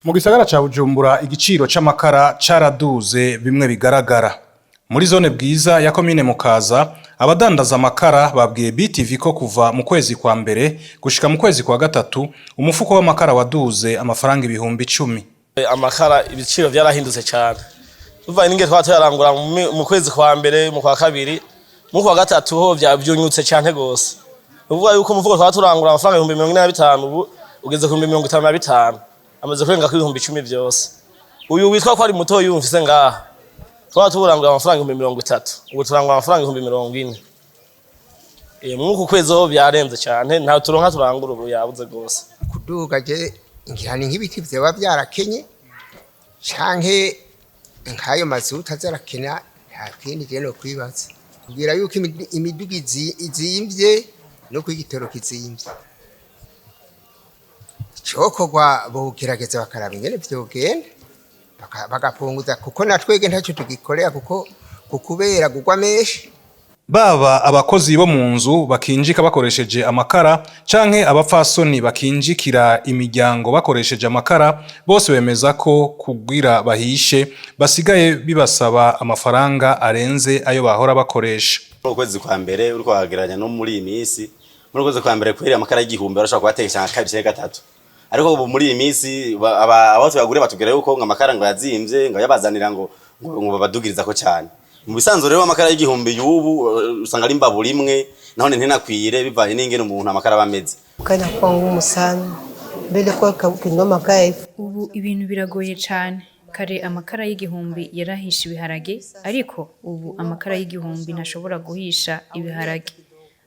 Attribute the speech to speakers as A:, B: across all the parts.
A: Mu gisagara ca Bujumbura, igiciro c'amakara caraduze bimwe bigaragara. Muri zone Bwiza ya komine Mukaza, abadandaza amakara babwiye BTV ko kuva mu kwezi kwa mbere gushika mu kwezi kwa gatatu umufuko w'amakara waduze amafaranga 10,000.
B: Amakara ibiciro byarahindutse cyane bivanye n'ingene twaba tuyarangura mu kwezi kwa mbere, mu kwa kabiri, mu kwa gatatu ho vyavyunyutse cyane gose. Ni ukuvuga yuko umufuko twaba turangura amafaranga 45,000, ubu ugeze ku 55,000, amaze kurenga ku 10,000 vyose. Uyu witwa ko ari muto yumvise ngaha, twaba tuwurangura amafaranga 30,000, ubu turangura amafaranga 40,000. Mw'uku kwezi ho vyarenze cyane, nta turonka turangura, ubu yabuze gose.
C: Kuduga je ngira ni nk'ibiti vyoba vyarakenye canke nk'ayo mazutu azarakena, nta kindi je no kwibaza kugira yuko imiduga izimvye no kw'igitoro kizimvye. Icokorwa, bogerageza bakaraba ingene vyogenda, bagapunguza, kuko na twege ntacyo tugikorera, kuko kukubera gugwa menshi.
A: Baba abakozi bo mu nzu bakinjika bakoresheje amakara canke abapfasoni bakinjikira imiryango bakoresheje amakara, bose bemeza ko kugira bahishe basigaye bibasaba amafaranga arenze ayo bahora bakoresha.
D: Muri ukwezi kwa mbere uriko wagereranya no muri iyi minsi, muri ukwezi kwa mbere kweri amakara 1,000 barashobora kubatekesha nka kabiri canke gatatu, ariko ubu muri iyi minsi abo tuyaguriye batubwira yuko ngo amakara ngo yazimvye, ngo yabazanira ngo babadugirizako cane. Mu bisanzwe rero amakara 1,000 y'ubu usanga ari imbabura imwe, nahone ntinakwire bivanye n'ingene umuntu amakara aba ameze.
E: Inakuwa ngumu sana mbele kwa kununua makaa elfu
F: Ubu ibintu biragoye cane. Kare amakara 1,000 yarahisha ibiharage, ariko ubu amakara 1,000 ntashobora guhisha ibiharage.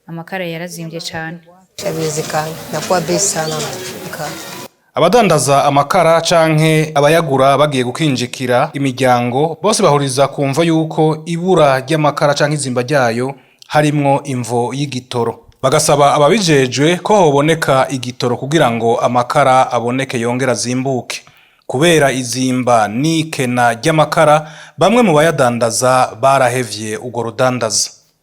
F: Amakara yarazimvye cane.
E: Haiwezekani, inakuwa bei sana makaa.
A: Abadandaza amakara canke abayagura bagiye gukinjikira imiryango, bose bahuriza ku mvo yuko ibura ry'amakara canke izimba ryayo harimwo imvo y'igitoro, bagasaba ababijejwe ko hoboneka igitoro kugira ngo amakara aboneke yongera azimbuke. Kubera izimba n'ikena ry'amakara, bamwe mu bayadandaza barahevye urwo rudandaza.